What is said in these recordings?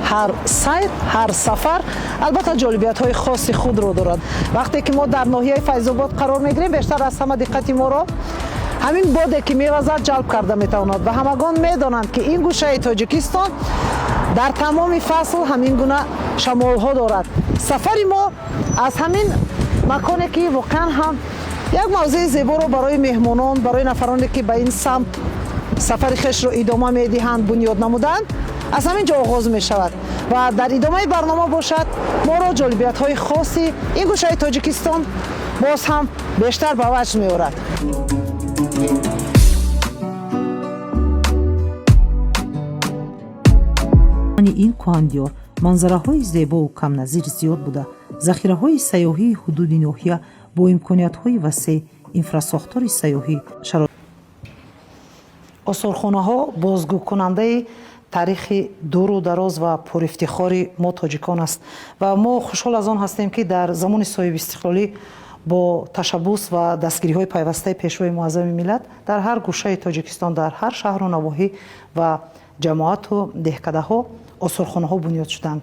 Ҳар сайр, ҳар сафар албатта ҷолибиятҳои хоси худро дорад. Вақте ки мо дар ноҳияи Файзобод қарор мегирем, бештар аз ҳама диққати моро ҳамин боде ки мевазад ҷалб карда метавонад ва ҳамагон медонанд, ки ин гӯшаи Тоҷикистон дар тамоми фасл ҳамин гуна шамолҳо дорад. Сафари мо аз ҳамин маконе, ки воқеан ҳам як мавзеи зеборо барои меҳмонон, барои нафароне, ки ба ин самт сафари хешро идома медиҳанд, бунёд намуданд, аз ҳамин ҷо оғоз мешавад ва дар идомаи барнома бошад, моро ҷолибиятҳои хоси ин гӯшаи Тоҷикистон боз ҳам бештар ба ваҷд меорад. Ин кӯҳандиёр манзараҳои зебову камназир зиёд буда, захираҳои сайёҳии ҳудуди ноҳия бо имкониятҳои васеъ, инфрасохтори сайёҳӣ. Осорхонаҳо бозгӯкунандаи таърихи дуру дароз ва пурифтихори мо тоҷикон аст ва мо хушҳол аз он ҳастем, ки дар замони соҳибистиқлолӣ бо ташаббус ва дастгириҳои пайвастаи Пешвои муаззами миллат дар ҳар гӯшаи Тоҷикистон, дар ҳар шаҳру навоҳӣ ва ҷамоату деҳкадаҳо осорхонаҳо бунёд шуданд.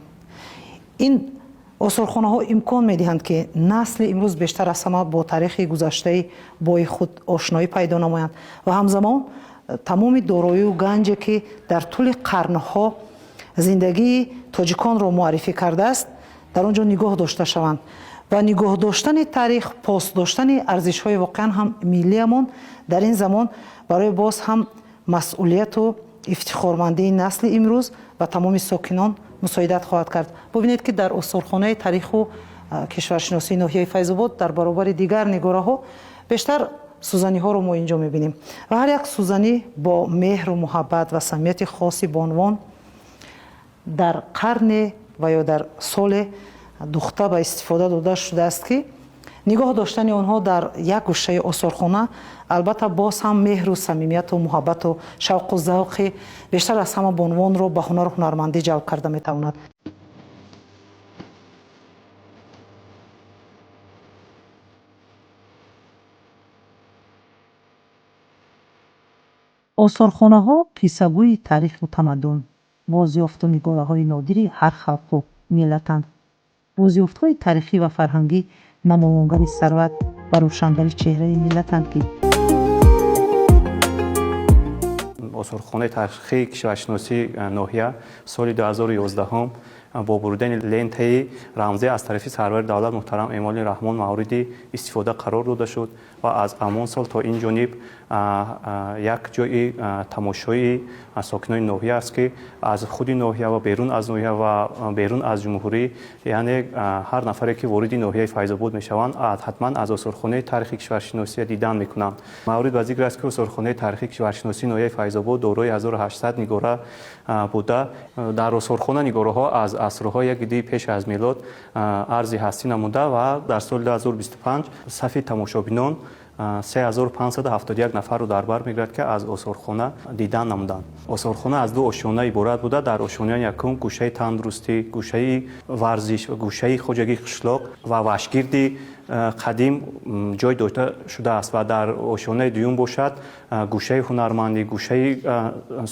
Ин осорхонаҳо имкон медиҳанд, ки насли имрӯз бештар аз ҳама бо таърихи гузаштаи бои худ ошноӣ пайдо намоянд ва ҳамзамон тамоми дороию ганҷе, ки дар тӯли қарнҳо зиндагии тоҷиконро муаррифӣ кардааст, дар он ҷо нигоҳ дошта шаванд. Ва нигоҳ доштани таърих, пос доштани арзишҳои воқеан ҳам миллиамон дар ин замон барои боз ҳам масъулияту ифтихормандии насли имрӯз ва тамоми сокинон мусоидат хоҳад кард. Бубинед, ки дар осорхонаи таъриху кишваршиносии ноҳияи Файзобод дар баробари дигар нигораҳо бештар сӯзаниҳоро мо инҷо мебинем ва ҳар як сӯзанӣ бо меҳру муҳаббат ва самимияти хоси бонувон дар қарне ва ё дар соле духта ба истифода дода шудааст, ки нигоҳ доштани онҳо дар як гӯшаи осорхона албатта боз ҳам меҳру самимияту муҳаббату шавқу завқи бештар аз ҳама бонувонро ба ҳунару ҳунармандӣ ҷалб карда метавонад. Осорхонаҳо қиссагӯи таъриху тамаддун, бозёфту нигораҳои нодири ҳар халқу миллатанд. Бозёфтҳои таърихӣ ва фарҳангӣ намоёнгари сарват ва рӯшангари чеҳраи миллатанд, ки Осорхонаи таърихии кишваршиносии ноҳия соли 2011 бо буридани лентаи рамзӣ аз тарафи сарвари давлат муҳтарам Эмомалӣ Раҳмон мавриди истифода қарор дода шуд ва аз ҳамон сол то ин ҷониб як ҷои тамошои сокинони ноҳия аст, ки аз худи ноҳия ва берун аз ноҳия ва берун аз ҷумҳурӣ, яъне ҳар нафаре, ки вориди ноҳияи Файзобод мешаванд, ҳатман аз осорхонаи таърихи кишваршиносия дидан мекунанд. Маврид ба зикр аст, ки осорхонаи таърихи кишваршиносии ноҳияи Файзобод дорои 1800 нигора буда, дар осорхона нигораҳо аз асрҳои яки ди пеш аз милод арзи ҳастӣ намуда ва дар соли 2025 сафи тамошобинон 3571 нафарро дар бар мегирад, ки аз осорхона дидан намуданд. Осорхона аз ду ошёна иборат буда, дар ошёнаи якум гӯшаи тандурустӣ, гӯшаи варзиш ва гӯшаи хоҷагии қишлоқ ва вашгирди қадим ҷой дода шудааст ва дар ошёнаи дуюм бошад, гӯшаи ҳунармандӣ, гӯшаи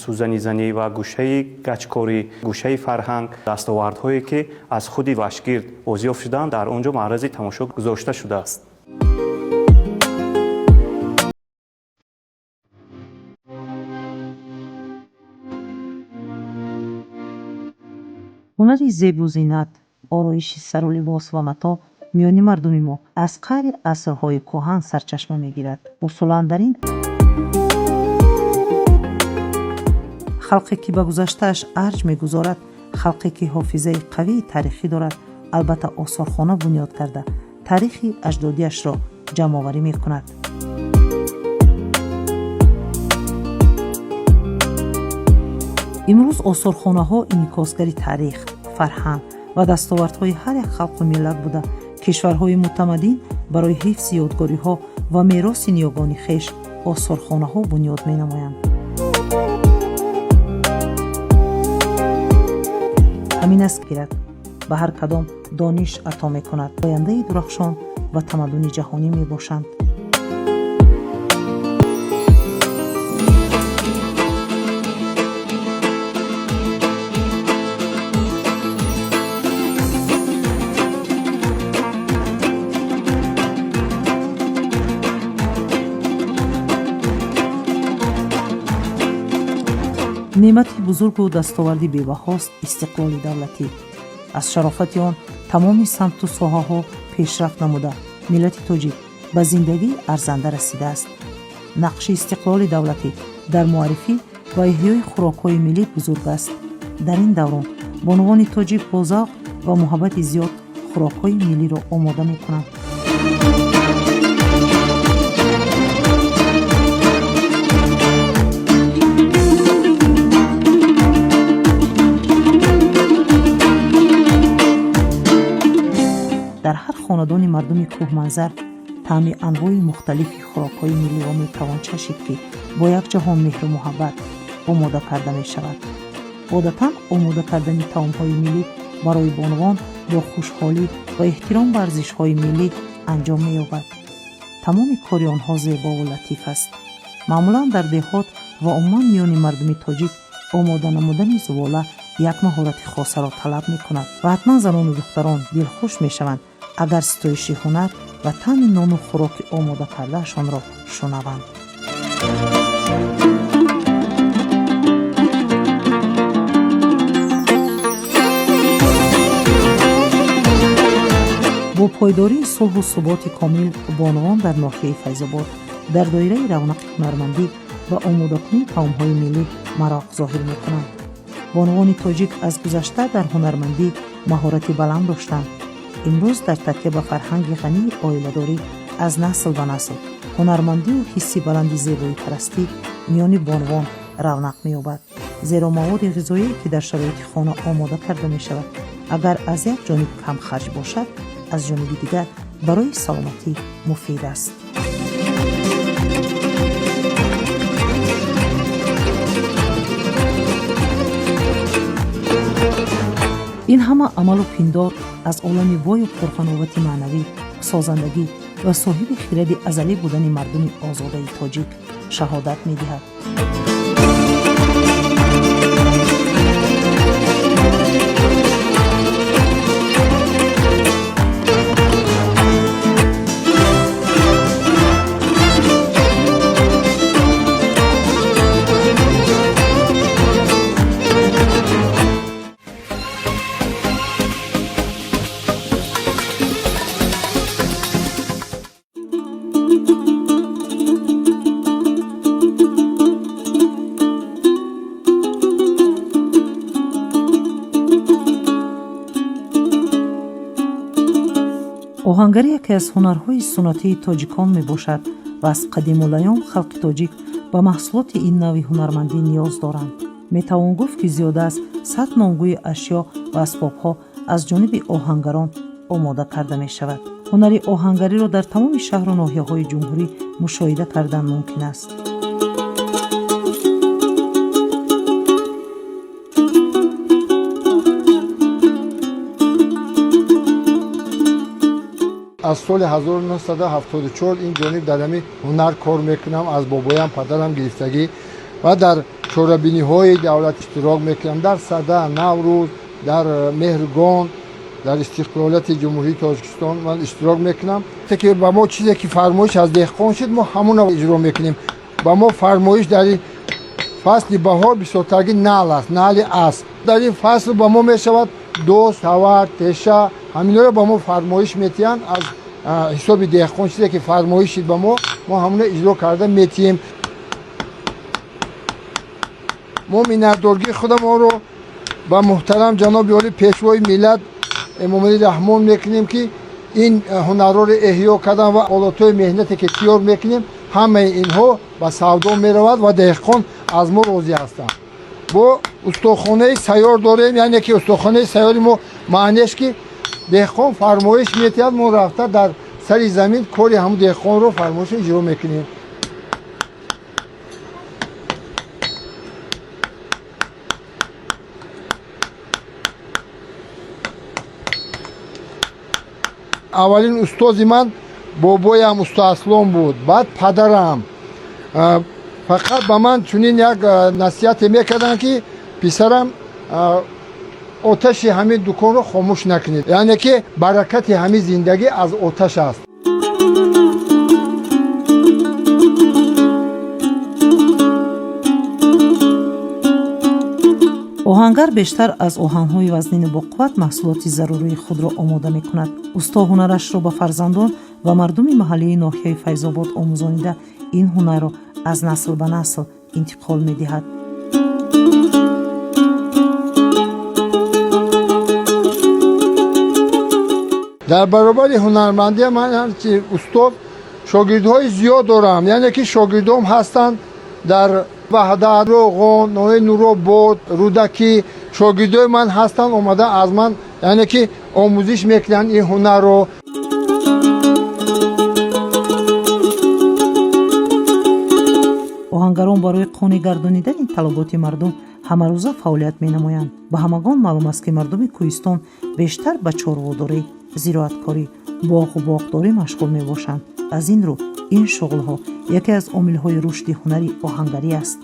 сӯзанизанӣ ва гӯшаи гачкорӣ, гӯшаи фарҳанг, дастовардҳое, ки аз худи вашгирд бозёфт шуданд, дар он ҷо маърази тамошо гузошта шудааст. Ҳунари зебу зинат, ороиши сару либос ва матоъ миёни мардуми мо аз қаъри асрҳои кӯҳан сарчашма мегирад. Усулан дар ин халқе, ки ба гузаштааш арҷ мегузорад, халқе, ки ҳофизаи қавии таърихӣ дорад, албатта осорхона бунёд карда, таърихи аҷдодиашро ҷамъоварӣ мекунад. Имрӯз осорхонаҳо инъикосгари таърих, фарҳанг ва дастовардҳои ҳар як халқу миллат буда, кишварҳои мутамаддин барои ҳифзи ёдгориҳо ва мероси ниёгони хеш осорхонаҳо бунёд менамоянд. Ҳамин аст, гирад ба ҳар кадом дониш ато мекунад, ояндаи дурахшон ва тамаддуни ҷаҳонӣ мебошанд. Неъмати бузургу дастоварди бебаҳост истиқлоли давлатӣ. Аз шарофати он тамоми самту соҳаҳо пешрафт намуда, миллати тоҷик ба зиндагии арзанда расидааст. Нақши истиқлоли давлатӣ дар муаррифӣ ва эҳёи хӯрокҳои миллӣ бузург аст. Дар ин даврон бонувони тоҷик бо завқ ва муҳаббати зиёд хӯрокҳои миллиро омода мекунанд. Дар ҳар хонадони мардуми кӯҳманзар таъми анвои мухталифи хӯрокҳои миллиро метавон чашид, ки бо як ҷаҳон меҳру муҳаббат омода карда мешавад. Одатан омода кардани таомҳои миллӣ барои бонувон бо хушҳолӣ ва эҳтиром ба арзишҳои миллӣ анҷом меёбад. Тамоми кори онҳо зебову латиф аст. Маъмулан дар деҳот ва умуман миёни мардуми тоҷик омода намудани зувола як маҳорати хосаро талаб мекунад ва ҳатман занону духтарон дилхуш мешаванд, агар ситоиши ҳунар ва таъми нону хӯроки омода кардаашонро шунаванд. Бо пойдории сулҳу суботи комил бонувон дар ноҳияи Файзобод дар доираи равнақи ҳунармандӣ ва омодакунии таомҳои миллӣ мароқ зоҳир мекунанд. Бонувони тоҷик аз гузашта дар ҳунармандӣ маҳорати баланд доштанд. Имрӯз дар такя ба фарҳанги ғании оиладорӣ аз насл ба насл ҳунармандию ҳисси баланди зебоипарастӣ миёни бонувон равнақ меёбад, зеро маводи ғизоие, ки дар шароити хона омода карда мешавад, агар аз як ҷониб камхарҷ бошад, аз ҷониби дигар барои саломатӣ муфид аст. Ин ҳама амалу пиндор аз олами бою пурғановати маънавӣ, созандагӣ ва соҳиби хиради азалӣ будани мардуми озодаи тоҷик шаҳодат медиҳад. Оҳангарӣ яке аз ҳунарҳои суннатии тоҷикон мебошад ва аз қадимулайём халқи тоҷик ба маҳсулоти ин навъи ҳунармандӣ ниёз доранд. Метавон гуфт, ки зиёда аз 100 номгӯи ашё ва асбобҳо аз ҷониби оҳангарон омода карда мешавад. Ҳунари оҳангариро дар тамоми шаҳру ноҳияҳои ҷумҳурӣ мушоҳида кардан мумкин аст. Аз соли 1974 ин ҷониб дар ҳамин ҳунар кор мекунам, аз бобоям, падарам гирифтагӣ, ва дар чорабиниҳои давлат иштирок мекунам, дар Сада, Наврӯз, дар Меҳргон, дар истиқлолияти Ҷумҳурии Тоҷикистон ман иштирок мекунам. Ки ба мо чизе ки фармоиш аз деҳқон шуд, мо ҳамонро иҷро мекунем. Ба мо фармоиш дар ин фасли баҳор бисёртарги нал аст, нали асп. Дар ин фасл ба мо мешавад дост, тавар, теша, ҳаминҳоро ба мо фармоиш метиҳанд. Аз ҳисоби деҳқон чизе ки фармоиш шид ба мо, мо ҳамонро иҷро карда метиҳем. Мо миннатдоргии худамонро ба муҳтарам ҷаноби оли, Пешвои миллат Эмомалӣ Раҳмон мекунем, ки ин ҳунарҳоро эҳё кардан ва олатҳои меҳнате ки тиёр мекунем, ҳамаи инҳо ба савдо меравад ва деҳқон аз мо розӣ ҳастанд. Бо устохонаи сайёр дорем, яъне ки устохонаи сайёри мо маънеш ки деҳқон фармоиш метиҳад, мо рафта дар сари замин кори ҳамун деҳқонро фармоишро иҷро мекунем. Аввалин устози ман бобоям усто Аслон буд, баъд падарам. Фақат ба ман чунин як насиҳате мекарданд, ки писарам, оташи ҳамин дуконро хомӯш накунед, яъне ки баракати ҳамин зиндагӣ аз оташ аст. Оҳангар бештар аз оҳанҳои вазнину боқувват маҳсулоти зарурии худро омода мекунад. Усто ҳунарашро ба фарзандон ва мардуми маҳаллии ноҳияи Файзобод омӯзонида, ин ҳунарро аз насл ба насл интиқол медиҳад. Дар баробари ҳунармандӣ ман ҳамчи устод шогирдҳои зиёд дорам, яъне ки шогирдом ҳастанд дар Ваҳдат, Роғон, ноҳияи Нуробод, Рӯдакӣ. Шогирдои ман ҳастанд, омада аз ман, яъне ки омӯзиш мекунанд ин ҳунарро. Оҳангарон барои қонеъ гардонидани талаботи мардум ҳамарӯза фаъолият менамоянд. Ба ҳамагон маълум аст, ки мардуми кӯҳистон бештар ба чорводорӣ, зироаткорӣ, боғу боғдорӣ машғул мебошанд. Аз ин рӯ ин шуғлҳо яке аз омилҳои рушди ҳунари оҳангарӣ аст.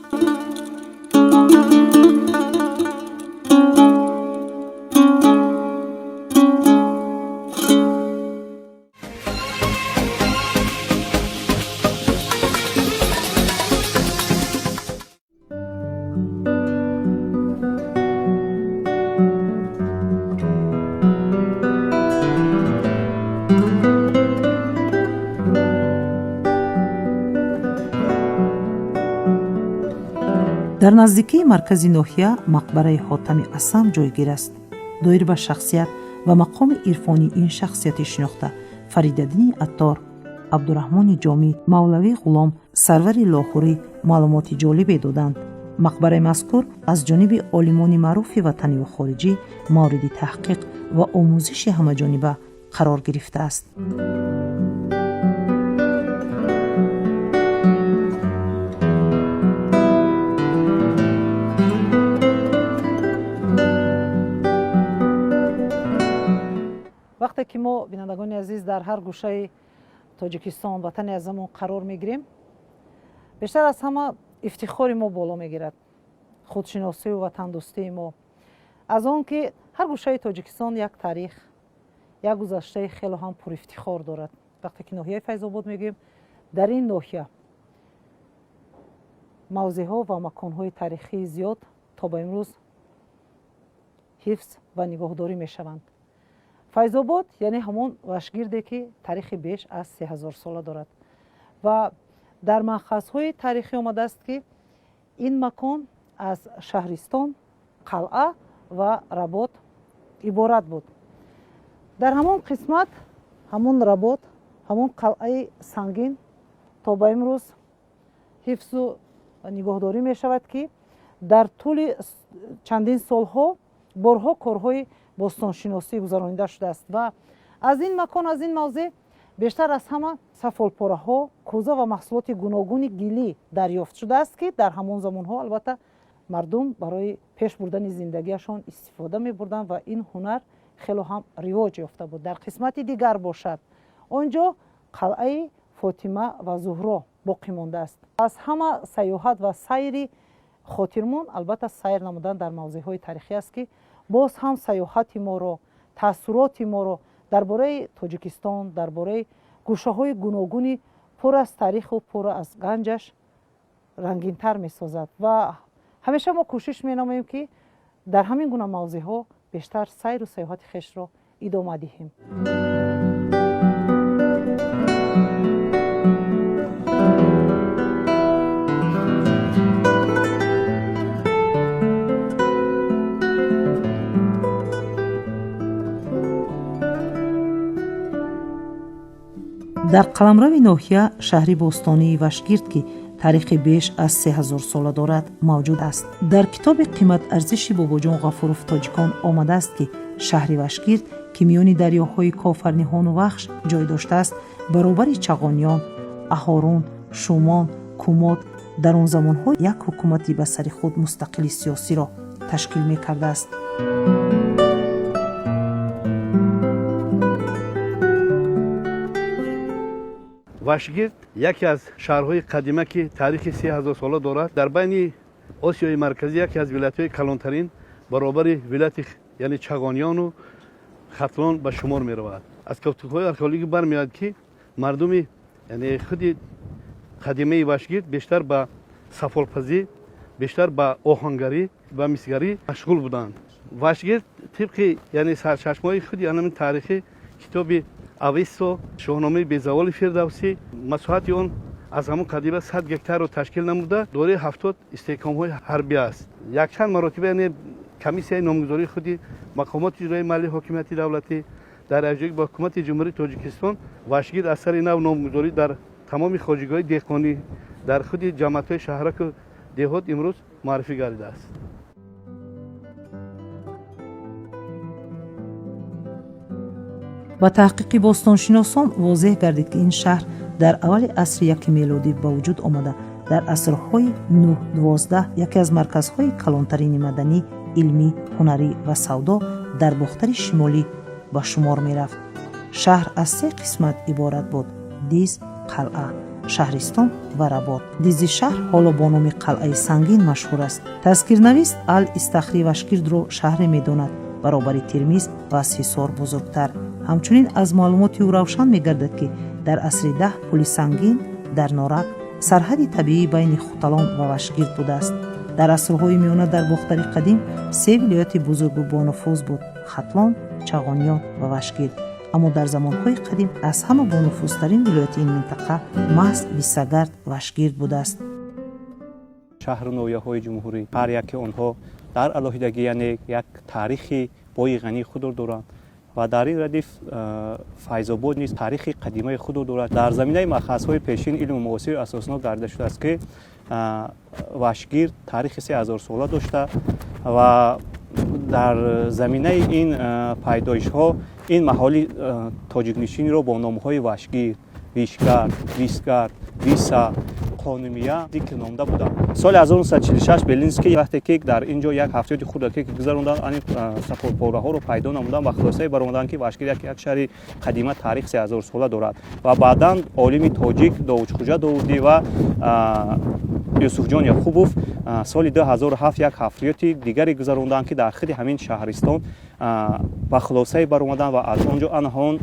Дар наздикии маркази ноҳия мақбараи Ҳотами Асам ҷойгир аст. Доир ба шахсият ва мақоми ирфонии ин шахсияти шинохта Фаридаддини Аттор, Абдураҳмони Ҷомӣ, Мавлавӣ Ғулом Сарвари Лоҳурӣ маълумоти ҷолибе доданд. Мақбараи мазкур аз ҷониби олимони маъруфи ватаниву хориҷӣ мавриди таҳқиқ ва омӯзиши ҳамаҷониба қарор гирифтааст. Вақте ки мо, бинандагони азиз, дар ҳар гӯшаи Тоҷикистон, ватани азамон қарор мегирем, бештар аз ҳама ифтихори мо боло мегирад, худшиносию ватандӯстии мо аз он ки ҳар гӯшаи Тоҷикистон як таърих, як гузаштаи хело ҳам пурифтихор дорад. Вақте ки ноҳияи Файзобод мегӯем, дар ин ноҳия мавзеъҳо ва маконҳои таърихии зиёд то ба имрӯз ҳифз ва нигоҳдорӣ мешаванд. Файзобод яъне ҳамон вашгирде, ки таърихи беш аз 3000 сола дорад ва дар манхазҳои таърихӣ омадааст, ки ин макон аз шаҳристон, қалъа ва работ иборат буд. Дар ҳамон қисмат ҳамон работ, ҳамон қалъаи сангин то ба имрӯз ҳифзу нигоҳдорӣ мешавад, ки дар тӯли чандин солҳо борҳо корҳои бостоншиносӣ гузаронида шудааст ва аз ин макон, аз ин мавзеъ бештар аз ҳама сафолпораҳо, кӯза ва маҳсулоти гуногуни гилӣ дарёфт шудааст, ки дар ҳамон замонҳо албатта мардум барои пеш бурдани зиндагиашон истифода мебурданд ва ин ҳунар хело ҳам ривоҷ ёфта буд. Дар қисмати дигар бошад, он ҷо қалъаи Фотима ва Зуҳро боқӣ мондааст. Аз ҳама сайёҳат ва сайри хотирмон албатта сайр намудан дар мавзеъҳои таърихӣ аст, ки боз ҳам сайёҳати моро, таассуроти моро дар бораи Тоҷикистон, дар бораи гӯшаҳои гуногуни пур аз таъриху пур аз ганҷаш рангинтар месозад. Ва ҳамеша мо кӯшиш менамоем, ки дар ҳамин гуна мавзеъҳо бештар сайру сайёҳати хешро идома диҳем. Дар қаламрави ноҳия шаҳри бостонии Вашгирд, ки таърихи беш аз 3000 сола дорад, мавҷуд аст. Дар китоби қиматарзиши Бобоҷон Ғафуров «Тоҷикон» омадааст, ки шаҳри Вашгирд, ки миёни дарёҳои Кофарниҳону Вахш ҷой доштааст, баробари Чағониён, Аҳорун, Шумон, Кумод дар он замонҳо як ҳукумати ба сари худ мустақили сиёсиро ташкил мекардааст. Вашгирд яке аз шаҳрҳои қадима, ки таърихи 3000 сола дорад, дар байни Осиёи Марказӣ яке аз вилоятҳои калонтарин баробари вилояти, яъне Чағониёну Хатлон ба шумор меравад. Аз кофтукҳои археологӣ бармеояд, ки мардуми, яъне худи қадимаи Вашгирд бештар ба сафолпазӣ, бештар ба оҳангарӣ. Ба мисгарӣ машғул буданд. Вашгирд тибқи, яъне, сарчашмаҳои худи анами таърихӣ, китоби Авесто, Шоҳномаи безаволи Фирдавсӣ, масоҳати он аз ҳамон қадима 100 гектарро ташкил намуда, дораи 70 истеҳкомҳои ҳарбӣ аст. Якчанд маротиба, яъне, комиссияи номгузории худи мақомоти иҷроии маҳаллии ҳокимияти давлатӣ дар якҷоягӣ бо ҳукумати Ҷумҳурии Тоҷикистон Вашгирд аз сари нав номгузорӣ дар тамоми хоҷигиҳои деҳқонӣ, дар худи ҷамъиятҳои шаҳраку деҳот имрӯз муаррифӣ гардидааст. Ба таҳқиқи бостоншиносон возеҳ гардид, ки ин шаҳр дар аввали асри яки мелодӣ ба вуҷуд омада, дар асрҳои 9-12 яке аз марказҳои калонтарини маданӣ, илмӣ, ҳунарӣ ва савдо дар Бохтари Шимолӣ ба шумор мерафт. Шаҳр аз се қисмат иборат буд: диз, қалъа, шаҳристон ва работ. Дизи шаҳр ҳоло бо номи Қалъаи Сангин машҳур аст. Тазкирнавис Ал Истахрӣ Вашгирдро шаҳре медонад баробари Термиз ва аз Ҳисор бузургтар. Ҳамчунин аз маълумоти ӯ равшан мегардад, ки дар асри 10 пули Сангин дар Норак сарҳади табиӣ байни Хуталон ва Вашгирд будааст. Дар асрҳои миёна дар Бохтари қадим се вилояти бузургу бонуфуз буд: Хатлон, Чағониён ва Вашгирд. Аммо дар замонҳои қадим аз ҳама бонуфузтарин вилояти ин минтақа маҳз Висагард, Вашгирд будааст. Шаҳру ноҳияҳои ҷумҳурӣ, ҳар яке онҳо дар алоҳидагӣ, яъне, як таърихи бои ғании худро доранд ва дар ин радиф Файзобод низ таърихи қадимаи худро дорад. Дар заминаи маъхазҳои пешин илму муосир асоснок гарда шудааст, ки Вашгирд таърихи 3000-сола дошта ва дар заминаи ин пайдоишҳо ин маҳолли тоҷикнишинро бо номҳои Вашгирд, Вишгард, Висгард, Виса, Қонумия зикр номда буданд. Соли 1946 Белинский, вақте ки дар ин ҷо як ҳафтиёти хурдаке ки гузаронданд, ани сафолпораҳоро пайдо намуданд ва хулосае баромаданд, ки Вашгирд як шаҳри қадима, таърих 3000-сола дорад. Ва баъдан олими тоҷик Довудхӯҷа Довудӣ ва Юсуфҷон Яқубов соли 2007 як ҳафриёти дигаре гузаронданд, ки дар худи ҳамин шаҳристон ба хулосае баромаданд ва аз он ҷо анаҳон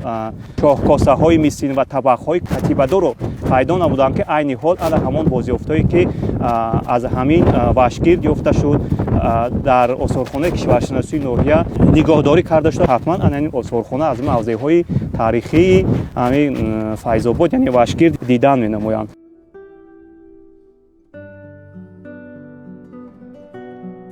шоҳкосаҳои мисин ва табақҳои катибадорро пайдо намуданд, ки айни ҳол ана ҳамон бозёфтҳое, ки аз ҳамин Вашгирд ёфта шуд, дар осорхонаи кишваршиносии ноҳия нигоҳдорӣ карда шуда. Ҳатман ана ин осорхона аз мавзеъҳои таърихии ҳамин Файзобод, яъне Вашгирд, дидан менамоянд.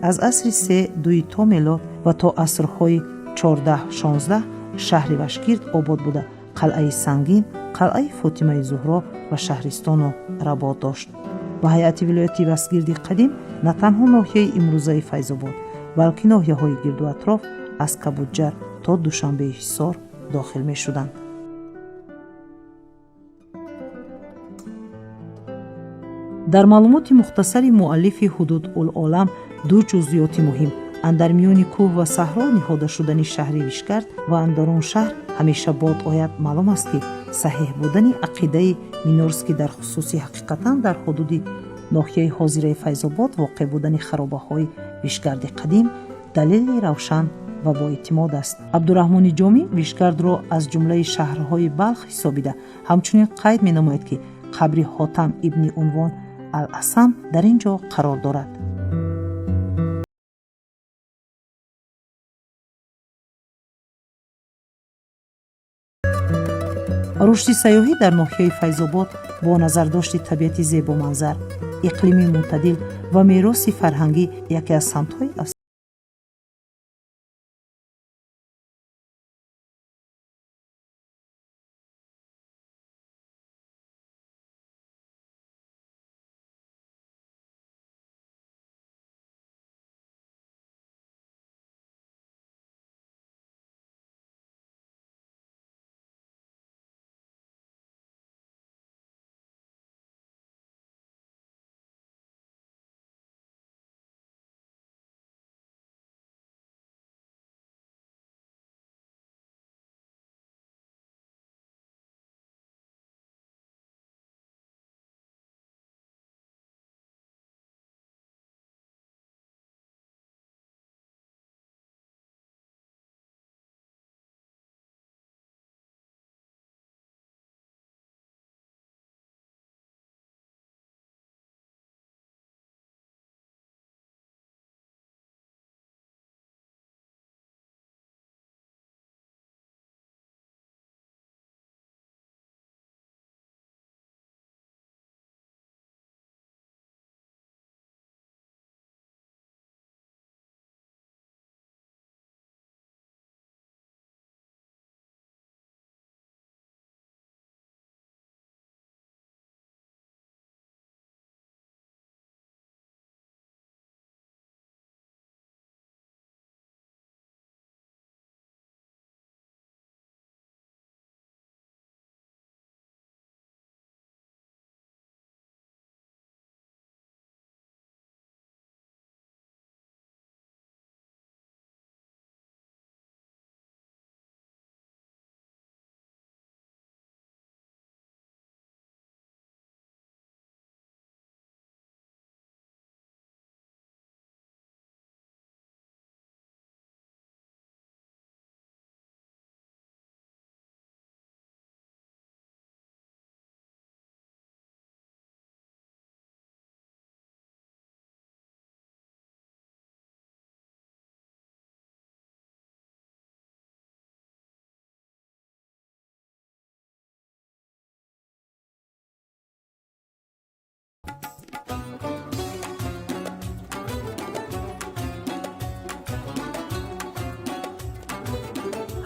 Аз асри се дуи то мелод ва то асрҳои 14-16 шаҳри Вашгирд обод буда, қалъаи Сангин, қалъаи Фотимаи Зуҳро ва шаҳристону работ дошт. Ба ҳайати вилояти Васгирди қадим на танҳо ноҳияи имрӯзаи Файзобод, балки ноҳияҳои гирду атроф аз Кабудҷар то Душанбеи Ҳисор дохил мешуданд. Дар маълумоти мухтасари муаллифи Ҳудуд ул олам ду ҷузъиёти муҳим: андар миёни кӯҳ ва саҳро ниҳода шудани шаҳри Вишгард ва андар он шаҳр ҳамеша бод ояд. Маълум аст, ки саҳеҳ будани ақидаи Минорский дар хусуси ҳақиқатан дар ҳудуди ноҳияи ҳозираи Файзобод воқеъ будани харобаҳои Вишгарди қадим далели равшан ва боэътимод аст. Абдураҳмони Ҷомӣ Вишгардро аз ҷумлаи шаҳрҳои Балх ҳисобида, ҳамчунин қайд менамояд, ки қабри Ҳотам ибни Унвон ал Асам дар ин ҷо қарор дорад. Рушди сайёҳӣ дар ноҳияи Файзобод бо назардошти табиати зебоманзар, иқлими мӯътадил ва мероси фарҳангӣ яке аз самтҳои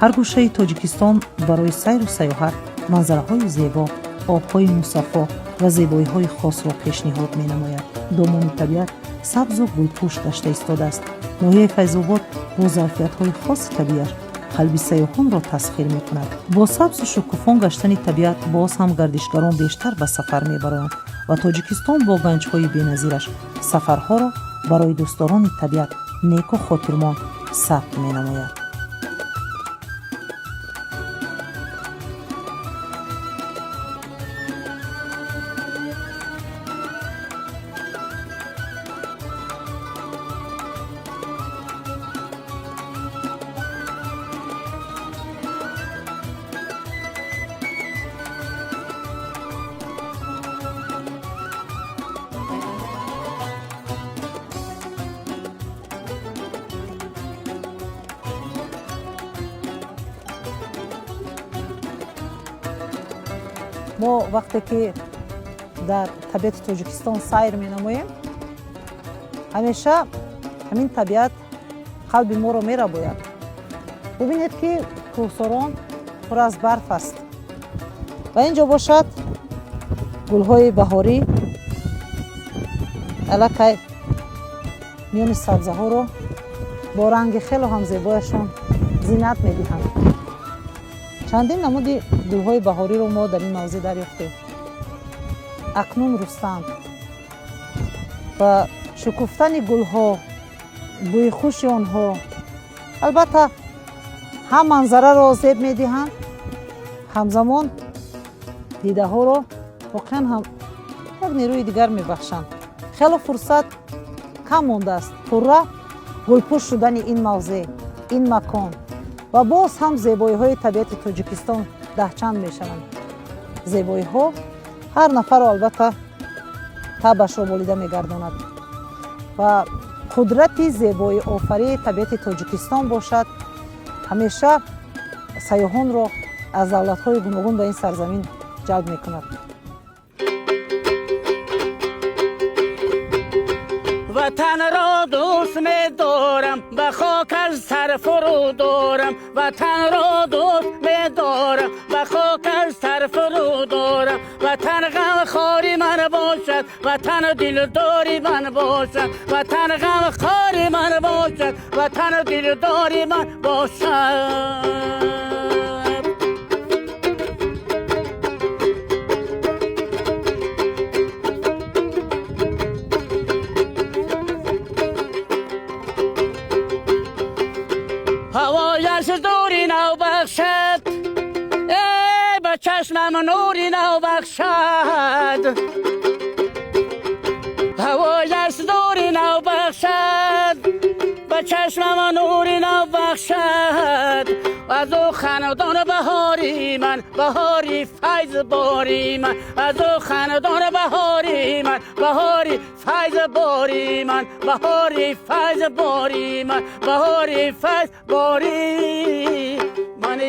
Ҳар гӯшаи Тоҷикистон барои сайру сайёҳат манзараҳои зебо, обҳои мусаффо ва зебоиҳои хосро пешниҳод менамояд. Домони табиат сабзу гулпӯш гашта истодааст. Ноҳияи Файзобод бо зарфиятҳои хоси табиаш қалби сайёҳонро тасхир мекунад. Бо сабзу шукуфон гаштани табиат боз ҳам гардишгарон бештар ба сафар мебароянд ва Тоҷикистон бо ганҷҳои беназираш сафарҳоро барои дӯстдорони табиат неку хотирмон сабт менамояд. Мо вақте ки дар табиати Тоҷикистон сайр менамоем, ҳамеша ҳамин табиат қалби моро мерабояд. Бубинед, ки кӯҳсорон пур аз барф аст ва ин ҷо бошад гулҳои баҳорӣ аллакай миёни сабзаҳоро бо ранги хело ҳам зебояшон зинат медиҳанд. Чандин намуди гулҳои баҳориро мо дар ин мавзеъ дарёфтем. Акнун рустанд ва шукуфтани гулҳо, бӯи хуши онҳо албатта ҳам манзараро зеб медиҳанд, ҳамзамон дидаҳоро воқеан ҳам як нерӯи дигар мебахшанд. Хело фурсат кам мондааст пурра гулпӯш шудани ин мавзеъ, ин макон, ва боз ҳам зебоиҳои табиати Тоҷикистон даҳчанд мешаванд. Зебоиҳо ҳар нафарро албатта табашро болида мегардонад ва қудрати зебоиофарии табиати Тоҷикистон бошад ҳамеша сайёҳонро аз давлатҳои гуногун ба ин сарзамин ҷалб мекунад. Ватанро дӯст медорам, ба хокаш сар фурӯ дорам. Ватанро дӯст медорам, ба хокаш сар фурӯ дорам. Ватан ғамхори ман бошад, ватан дилдори ман бошад. Ватан ғамхори ман бошад, ватан дилдори ман бошад. Ҳавояш дури нав бахшад, ба чашмам нури нав бахшад. Ҳавояш дури нав бахшад, ба чашмам нури нав бахшад. Аз ӯ хандон баҳори ман, баҳори файз бори ман. Аз ӯ хандон баҳори ман, баҳори файз бори ман. Баҳори файз бори ман, баҳори файз бори ман.